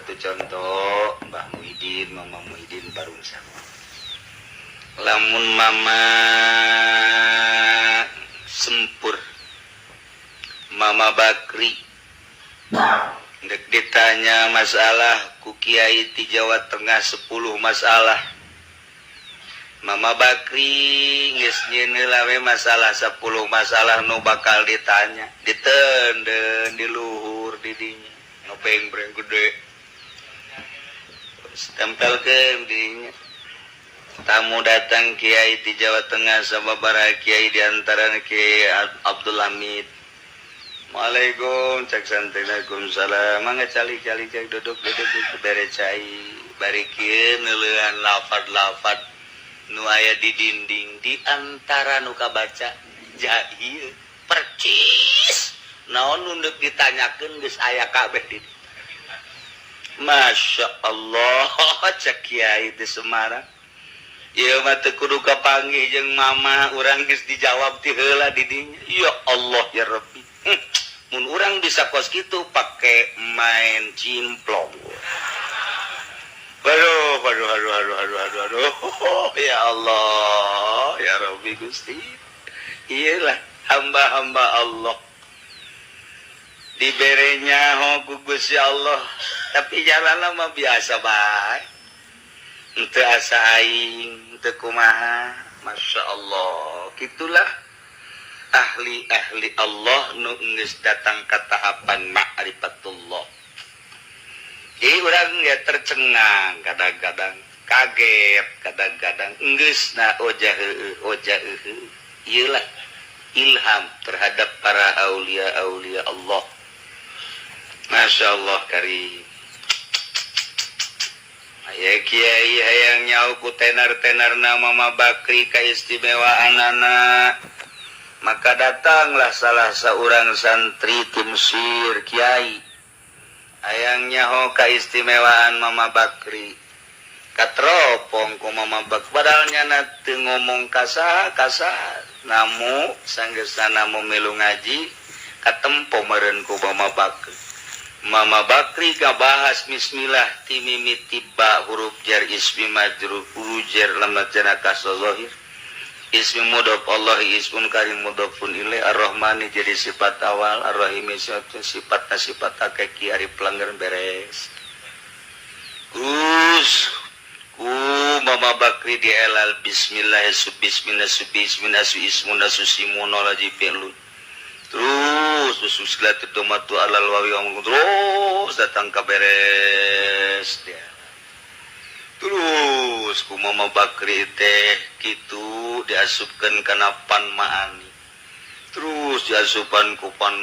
Satu contoh, Mbah Muhyiddin, Mama Muhyiddin Barungsa. Lamun Mama Sempur, Mama Bakri dek ditanya masalah ku Kiai di Jawa Tengah, 10 masalah, Mama Bakri geus nyieun we masalah, 10 masalah nu bakal ditanya, ditenden di luhur didinya, ngebeng gede, tempelkeun didinya. Tamu datang, Kiai di Jawa Tengah, sama para Kiai, di antara Kiai Abdul Hamid. "Waalaikum," cek santri. "Waalaikumsalam, mangga calik, calik," cek, "duduk, duduk, duduk." Bere cai, bari kieu neuleuhan lafad-lafad nu aya di dinding. Di antara nu kabaca jahil percis naon nu deuk ditanyakeun geus aya kabeh di. "Masya Allah," cek Kiai di Semarang, "ieu mah teu kudu kapanggih jeung mama urang, geus dijawab ti heula di dinya." Ya Allah, ya Rabbi. Mun urang bisa kos kitu, pake main cimplong. Aduh, aduh, aduh, aduh, aduh, aduh, aduh. Ya Allah, ya Rabbi Gusti. Iyalah hamba-hamba Allah. Diberenya ho ku Gusti Allah, tapi jalan mah biasa bae. Henteu asa aing, henteu kumaha. Masya Allah. Gitulah ahli-ahli Allah nu geus datang ka tahapan ma'rifatullah. Jadi orang ya tercengang kadang-kadang, kaget kadang-kadang, geus na ojah heueuh, ojah heueuh. Iyalah ilham terhadap para aulia-aulia Allah. Masya Allah karim. Aya kiai hayang nyaho ku tenar-tenar nama Mama Bakri keistimewaan anak. Maka datanglah salah seorang santri ti Mesir, kiai hayang nyaho keistimewaan Mama Bakri. Katropong ku Mama Bakri, padahal nyana teu ngomong kasa kasa namu. Sanggeusna namu milu ngaji, katempo meureun ku Mama Bakri. Mama Bakri kabahas bismillah ti mimiti ba, huruf jar, ismi majrur, huruf jar, lambat jana kasroh zahir, ismi mudhof, Allah ismun karim mudhofun ilaih, ar-Rahmani jadi sifat awal, ar-Rahimi sifat sifat sifat hakiki, ari pelanggaran beres. Terus ku Mama Bakri dielal bismillah su bismillah su bismillah su ismun su simun lagi fi'lun, terus terus domatu alal wawi, terus datang ke beres dia. Terus ku Mama Bakri teh gitu diasupkan kana pan maani, terus diasupan ku pan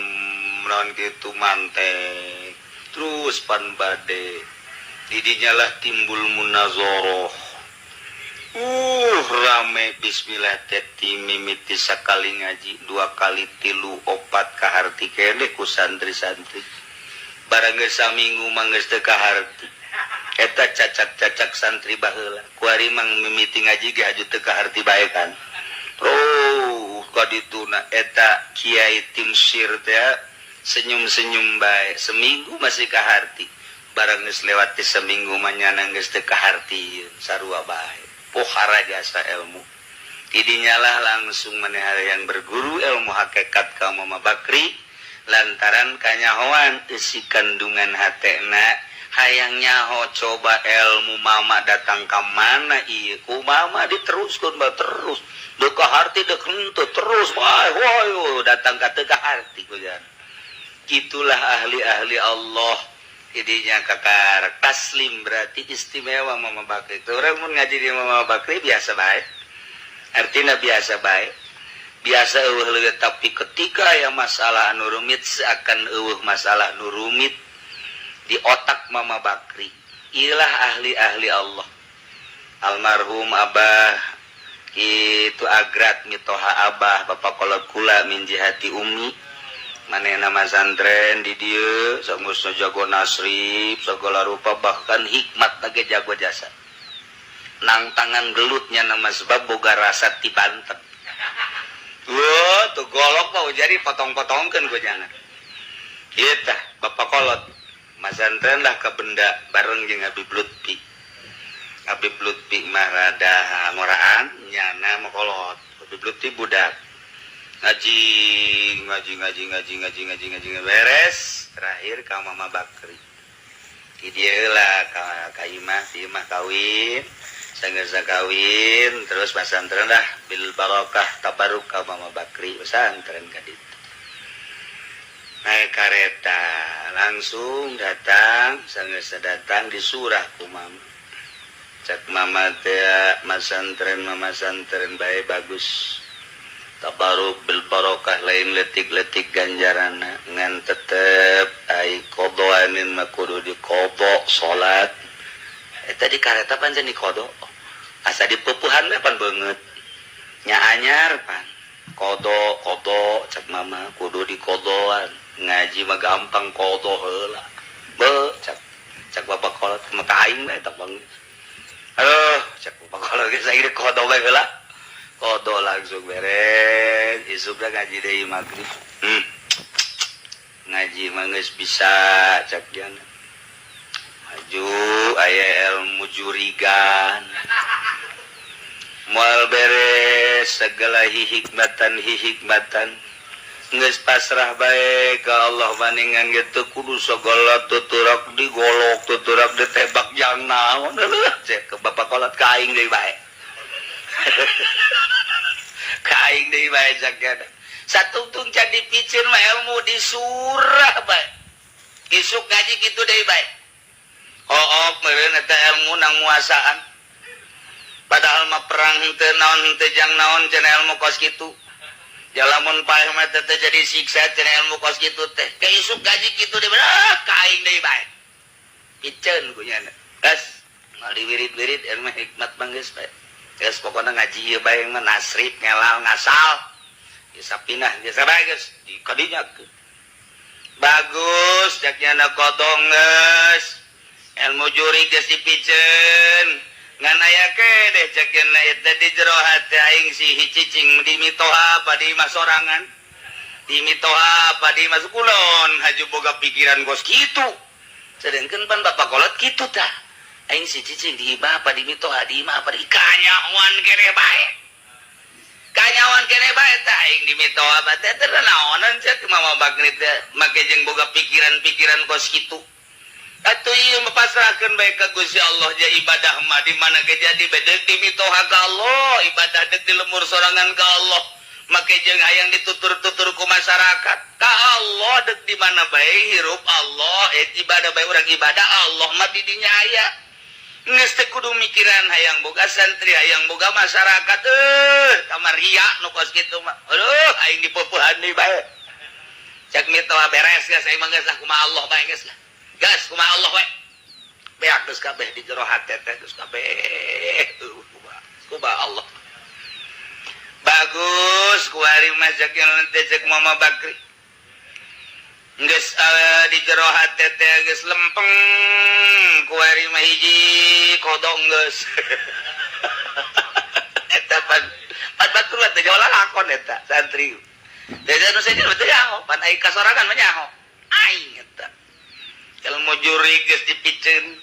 naon gitu, mantek, terus pan bade. Didinyalah timbul munazoroh, rame bismillah teh mimiti sakali ngaji, dua kali, tilu, opat, kaharti kene ku santri-santri. Barang geus saminggu mah geus teu kaharti. Eta cacak-cacak santri baheula kuari mang mimiti ngaji ge haju teu kaharti bae kan. Oh, kadituna eta kiai ti Mesir teh senyum-senyum bae. Seminggu masih kaharti, barang geus lewat ti seminggu mah nyana geus teu kaharti, sarua bae, pohara jasa ilmu. Tidinyalah langsung maneh yang berguru ilmu hakikat ka Mama Bakri, lantaran kanyahoan isi kandungan hatena, hayang nyaho coba ilmu mama datang ke mana ieu. Ku mama diteruskeun ba, terus deu kaharti deuk henteu, terus wae, woy, datang ka teu kaharti ku jan. Itulah ahli-ahli Allah. Jadinya kakar taslim, berarti istimewa Mama Bakri itu. Orang mun ngaji di Mama Bakri biasa baik, artinya biasa baik, biasa eueuh leuwih. Tapi ketika ya masalah anu rumit, seakan eueuh masalah nu rumit di otak Mama Bakri. Ilah ahli-ahli Allah. Almarhum Abah itu agrat mitoha Abah, bapak kolot kula min jihati umi, manehna masantren di dieu, sanggeusna jago nasrib segala rupa, bahkan hikmat lagi jago jasa nang tangan gelutnya nama, sebab boga rasa ti Banten. Wah, tuh golok mau jadi potong-potongkeun ku jangan. Ieu tah bapak kolot. Masantren lah ka benda bareng jeung Habib Lutfi. Habib Lutfi mah rada ngoraan, nyana mah kolot. Habib Lutfi budak ngaji, ngaji, ngaji, ngaji, ngaji, ngaji, ngaji, beres, terakhir ka Mama Bakri. Di dieu lah ka imah, di imah kawin, sanggeus kawin terus pasantren lah bil barokah tabaruk ka Mama Bakri, pesantren ka ditu. Naik kareta langsung datang, sanggeus datang di surah ku mama. Cak mama teh, masantren, mama santren bae bagus. Tabaruk bil barokah, lain letik-letik ganjaran, ngan tetep ai qodoanin mah kudu diqodo salat. Eta di kareta pancen diqodo, asa dipupuhan mah pan beungeut nya anyar pan qodo. Qodo cak mama kudu dikodoan, ngaji mah gampang, qodo heula. Be cak cak bapak kolot mah ka aing mah eta banget. Aduh, cak bapak kolot geus aing qodo bae heula. Qodo langsung beres, isuk dah ngaji deui maghrib. Ngaji mah geus bisa cak jana. Maju aya ilmu jurigan. Moal beres segala hikmatan hikmatan. Geus pasrah bae ka Allah maningan gitu kudu segala tuturak digolok, tuturak ditebak, jang naon. Heuh, cek ke bapak kolot ka aing deui bae. Ka aing deui bae cak jana. Satungtung can dipiceun mah ilmu disurah bae. Isuk ngaji kitu deui bae. Oh, meureun eta ilmu nang muasaan. Padahal mah perang henteu naon, henteu jang naon cenah ilmu kos kitu. Jalamun paeh mah teh jadi siksa cenah ilmu kos kitu teh. Ke isuk gaji kitu deui, ah, ka aing deui bae. Piceun ku nyana. Geus, moal diwirid-wirid ilmu hikmat mah geus bae. Geus pokona ngaji ieu bae mah nasrib ngelal ngasal. Geus sapinah geus bae geus di kadinya. Bagus cak nyana kodong geus. Ilmu juri geus dipiceun. Ngan aya keneh cek nyana eta di jero hati aing si cicing di mitoha apa di imah sorangan. Di mitoha apa di imah kulon haju boga pikiran kos kitu. Sedangkan pan bapak kolot kitu tah. Aing si cicing di imah apa di mitoha, di imah apa di kanyawan keneh bae. Kanyawan keneh bae tah aing di mitoha apa teh teh naonan cek Mama Bakri teh make jeung boga pikiran-pikiran kos kitu. Atuh ieu mah pasrahkeun bae ka Gusti Allah ja ibadah mah di mana ge jadi bedek di mitoha ka Allah, ibadah dek di lemur sorangan ka Allah. Make jeung hayang ditutur-tutur ku masyarakat ka Allah, dek di mana bae hirup Allah, ibadah bae urang ibadah Allah mah di dinya aya. Geus teu kudu mikiran hayang boga santri, hayang boga masyarakat, kamar ria nu kos kitu mah. Aduh, aing dipeupuhan deui bae. Cek mitoha beres geus aing mah geus lah, kumaha Allah bae geus lah. Gas kumaha Allah we. Beak geus kabeh di jero hate teh geus kabeh. Kumaha Allah. Bagus kuari mah cek teh cek Mama Bakri. Geus di jero hate teh geus lempeng kuari mah hiji kodong geus. Eta pan pan batur teh jauh lakon eta santri. Teh nu sejen teh nyaho, pan ai kasorangan mah nyaho. Aing eta. Ilmu juri geus dipiceun.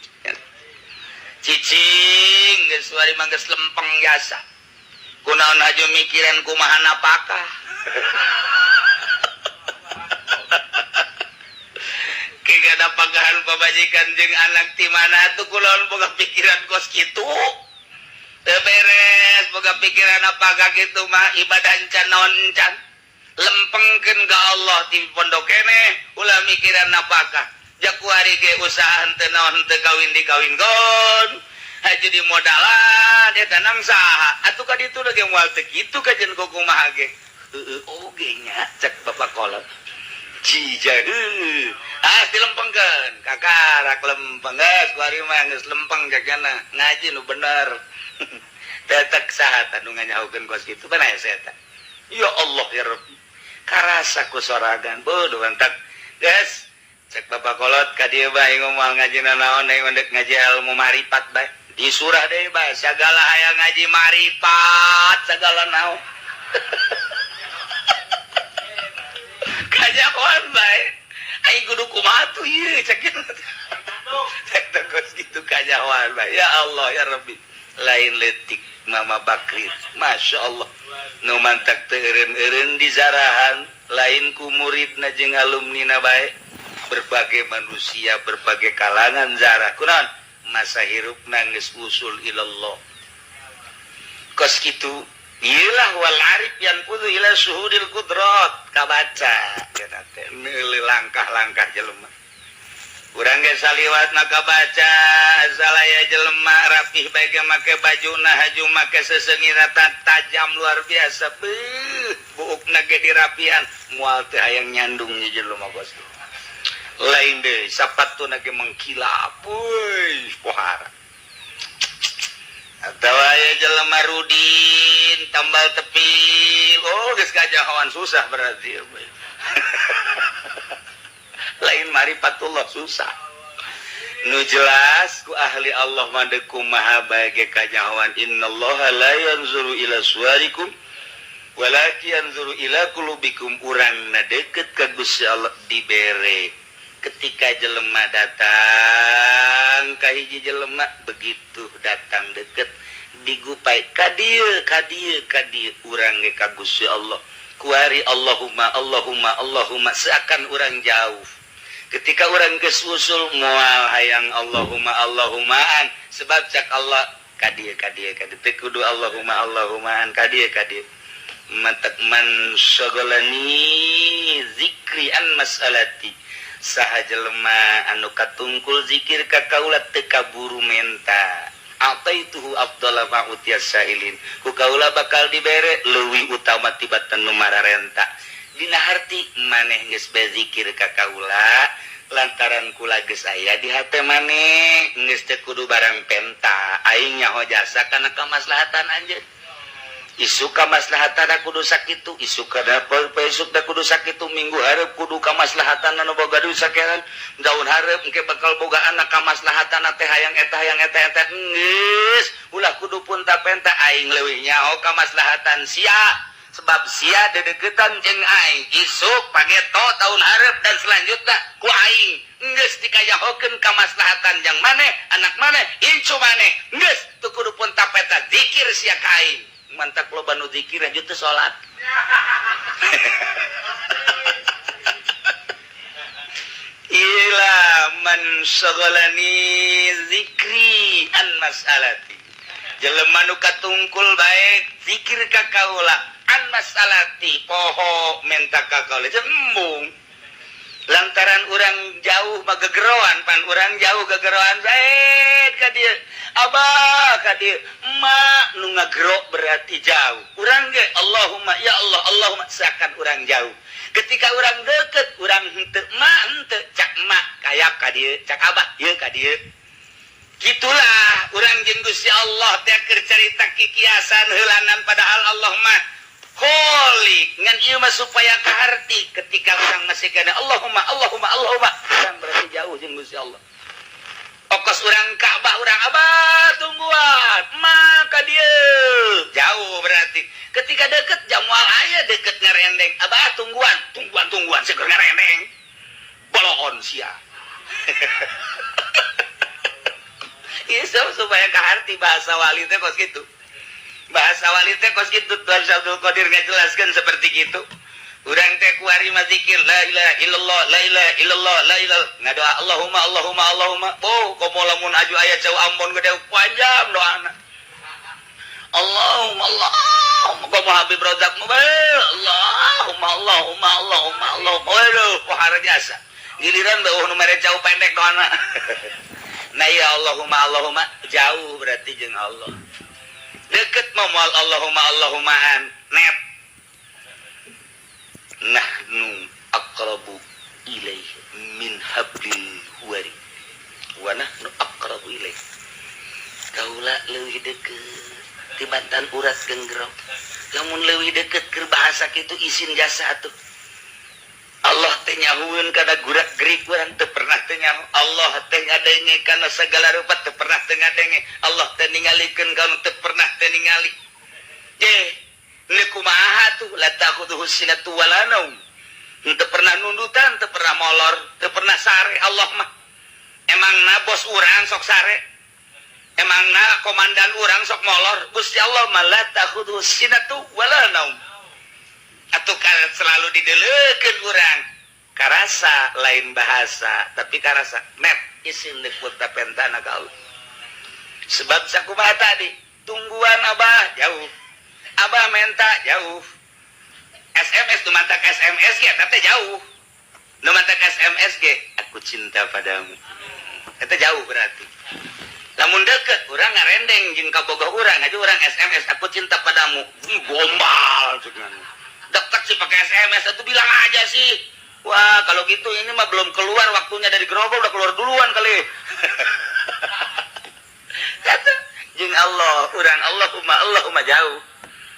Cicing geus wari mah geus lempeng jasa. Kunaon haju mikiran kumaha napakah. Kiga napakahan pamajikan jeung anak ti mana atuh kunaon boga pikiran kos kitu. Teu beres boga pikiran apakah kitu mah ibadah encan naon encan. Lempengkeun ka Allah di pondok keneh ulah mikiran napakah. Jaku hari ge usaha henteu naon henteu kawin dikawinkeun. Haji di modalan eta nang saha atuh ka ditu ge moal teu kitu kajen kumaha ge. Heueuh oge nya cek bapak kolot. Jija heuh. Ah dilempengkeun kakarak lempeng geus kuari mah geus lempeng jagana ngaji nu bener. Tetek saha tah nu nganyahokeun kos kitu pan aya eta. Ya Allah ya Rabbi. Karasa ku sorangan bodoh entak geus cek bapak kolot ka dieu bae ngomong ngaji naon aing ndek ngaji ilmu maripat bae. Di surah deui bae sagala hayang ngaji maripat sagala naon. Kanyahoan bae. Aing kudu kumaha tuh ieu cek cek kos kitu kanyahoan bae. Ya Allah ya Rabbi, lain letik Mama Bakri, Masya Allah, nu mantak teu eureun-eureun di zarahan lain ku muridna jeung alumnina bae, berbagai manusia, berbagai kalangan zarah. Kunaon? Masa hirupna geus usul ilallah kos kitu. Ilah wal arif yanfudu ila syuhudil qudrat, kabaca cenah teh meuli langkah-langkah jelema. Urang ge saliwat maka baca salaya jelema rapih bae ge make bajuna haju make sesengina tajam luar biasa, beuh, buukna ge dirapian, moal teu hayang nyandung nya jelema kos. Lain deui sapatuna ge mengkilap, euy, pohara. Atawa aya jelema rudin tambal tepi, oh, geus kajahoan, susah berarti. Lain marifatullah, susah. Nu jelas ku ahli Allah mah deuk kumaha bae ge kanyahoan, innallaha la yanzuru ila suwarikum walakin yanzuru ila qulubikum. Urang na deket ka Gusti Allah dibere. Ketika jelema datang ka hiji jelema, begitu datang deket digupai ka dieu, ka dieu, ka dieu. Urang ge ka Gusti Allah kuari Allahumma, Allahumma, Allahumma, seakan urang jauh. Ketika urang geus usul moal hayang Allahumma Allahumaan, sebab cak Allah ka dieu, ka dieu, ka dieu, teu kudu Allahumma Allahumaan, ka dieu, ka dieu. Matak man syaghalani zikri an mas'alati, saha jelema anu katungkul zikir ka kaula teu kaburu menta, ataituhu afdhala ma utiyas sailin, ku kaula bakal dibere leuwih utama tibatan nu mararenta. Dina harti maneh geus bae zikir ka kaula, lantaran kula geus aya di hate maneh, geus teu kudu barang penta. Aing nyaho jasa kana kamaslahatan anjeun. Isuk kamaslahatan kudu sakitu, isuk kada isuk da kudu sakitu, minggu hareup kudu kamaslahatan anu boga duit sakean, daun hareup engke bakal boga anak, kamaslahatan teh hayang eta, hayang eta, eta. Geus ulah kudu punta penta, aing leuwih nyaho kamaslahatan sia, sebab sia dedeketan jeung aing isuk pageto, tahun hareup, dan selanjutnya. Ku aing geus dikayahokeun kamaslahatan jang maneh, anak maneh, incu maneh. Geus teu kudu punta penta zikir sia ka aing. Mantak loba nu zikir aja teu salat. Ila man syaghalani zikri an mas'alati, jelema nu katungkul bae zikir ka kaula, an mas'alati, poho menta ka kaula, embung. Lantaran urang jauh mah gegeroan, pan urang jauh gegeroan bae ka dieu, abah ka dieu, emak nu ngagero, berarti jauh. Urang ge Allahumma ya Allah, Allahumma, seakan urang jauh. Ketika urang deket, urang henteu emak henteu, cak emak kayak ka dieu, cak abah ieu ka dieu. Gitulah urang jeung Gusti Allah teh keur carita kikiasan heulanan, padahal Allah mah Kholiq. Ngan ieu mah supaya kaharti, ketika urang masih kana Allahumma, Allahumma, Allahumma, urang berarti jauh jeung Gusti Allah. Okos urang Ka'bah, urang abah tungguan, maka dia jauh berarti. Ketika deket jamual aya deket ngarendeng, abah tungguan, tungguan, tungguan, seger ngarendeng boloon sia. Iya, supaya kaharti bahasa wali teh kos gitu. Bahasa wali teh kos gitu. Tuan Abdul Qadir ngajelaskan seperti gitu. Urang teh kuari mah zikir la ilaha illallah, la ilaha illallah, la ilaha, ngadoa Allahumma, Allahumma, Allahumma. Oh, komo lamun aju aya jauh Ambon gede panjang doana. Allahumma, Allahumma, komo Habib Rozak mah Allahumma, Allahumma, Allahumma, Allahumma. Waduh, pohara jasa. Giliran beuh nu mere jauh pendek doana. Nah ya Allahumma, Allahumma jauh berarti jeung Allah. Deket mah moal Allahumma Allahumaan net. Nahnu aqrabu ilaih min hablil warid wa nahnu aqrabu ilaih. Kaula leuwih deket tibatan urat genggerong. Lamun leuwih deket keur bahasa kitu isin jasa atuh. Allah teh nyahueun kana gurak gerik urang teu pernah teu nyaho. Allah teh ngadenge kana segala rupa teu pernah teu ngadenge. Allah teh ningalikeun kana teu pernah teu ningali. Je, ni kumaha tuh la ta'khudhuhu sinatu wala naum. Teu pernah nundutan, teu pernah molor, teu pernah sare Allah mah. Emang na bos urang sok sare? Emang na komandan urang sok molor? Gusti Allah mah la ta'khudzuhu sinatu wala naum. Atuh kan selalu dideleukeun urang. Karasa lain bahasa, tapi karasa net isin deuk pentana ka Allah. Sebab sakumaha tadi, tungguan Abah jauh. Abah menta jauh. SMS nu mantak SMS ge eta teh jauh. Nu mantak SMS ge aku cinta padamu. Eta jauh berarti. Lamun deket urang ngarendeng jeung kabogoh urang aja urang SMS aku cinta padamu. Wih, gombal cenah. Deket sih pakai SMS itu bilang aja sih. Wah, kalau gitu ini mah belum keluar waktunya dari gerobak udah keluar duluan kali. Kata jeung Allah, urang Allahumma Allahumma jauh.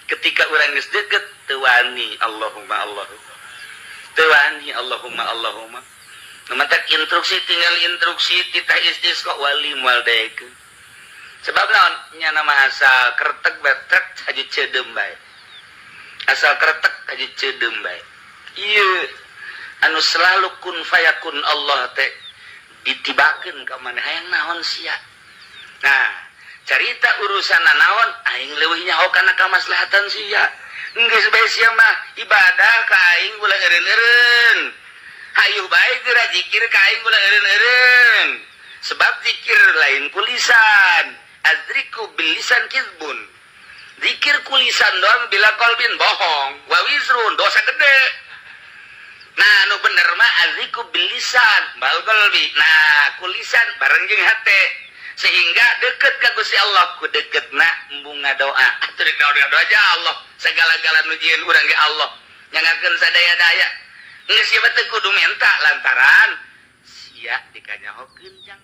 Ketika urang geus deket teu wani Allahumma Allah. Teu wani Allahumma Allahumma. Nu matak instruksi tinggal instruksi titah istisqa wali moal daekeun. Sebab naon? Nya nama asal kretek betrek haji ceudem bae. Asal kretek haji ceudem bae. Ieu anu selalu kun fayakun Allah teh ditibakeun ka maneh hayang naon sia. Nah, carita urusan naon aing leuwih nyaho kana kamaslahatan sia. Geus bae sia mah ibadah ka aing ulah eureun-eureun. Hayu bae geura zikir ka aing ulah eureun-eureun. Sebab zikir lain ku lisan. Adzikru bil lisan kizbun. Zikir ku lisan doang bila qalbin bohong, wa wizrun dosa gede. Nah, nu bener mah adzikru bil lisan bal qalbi. Nah, ku lisan bareng jeung hate sehingga deket ka Gusti Allah ku deketna embung ngadoa. Atuh rek naon doa aja Allah, segala-gala nu jieun urang ge Allah. Nyangakeun sadaya-daya. Geus ieu teh kudu minta lantaran sia dikanyahokeun jang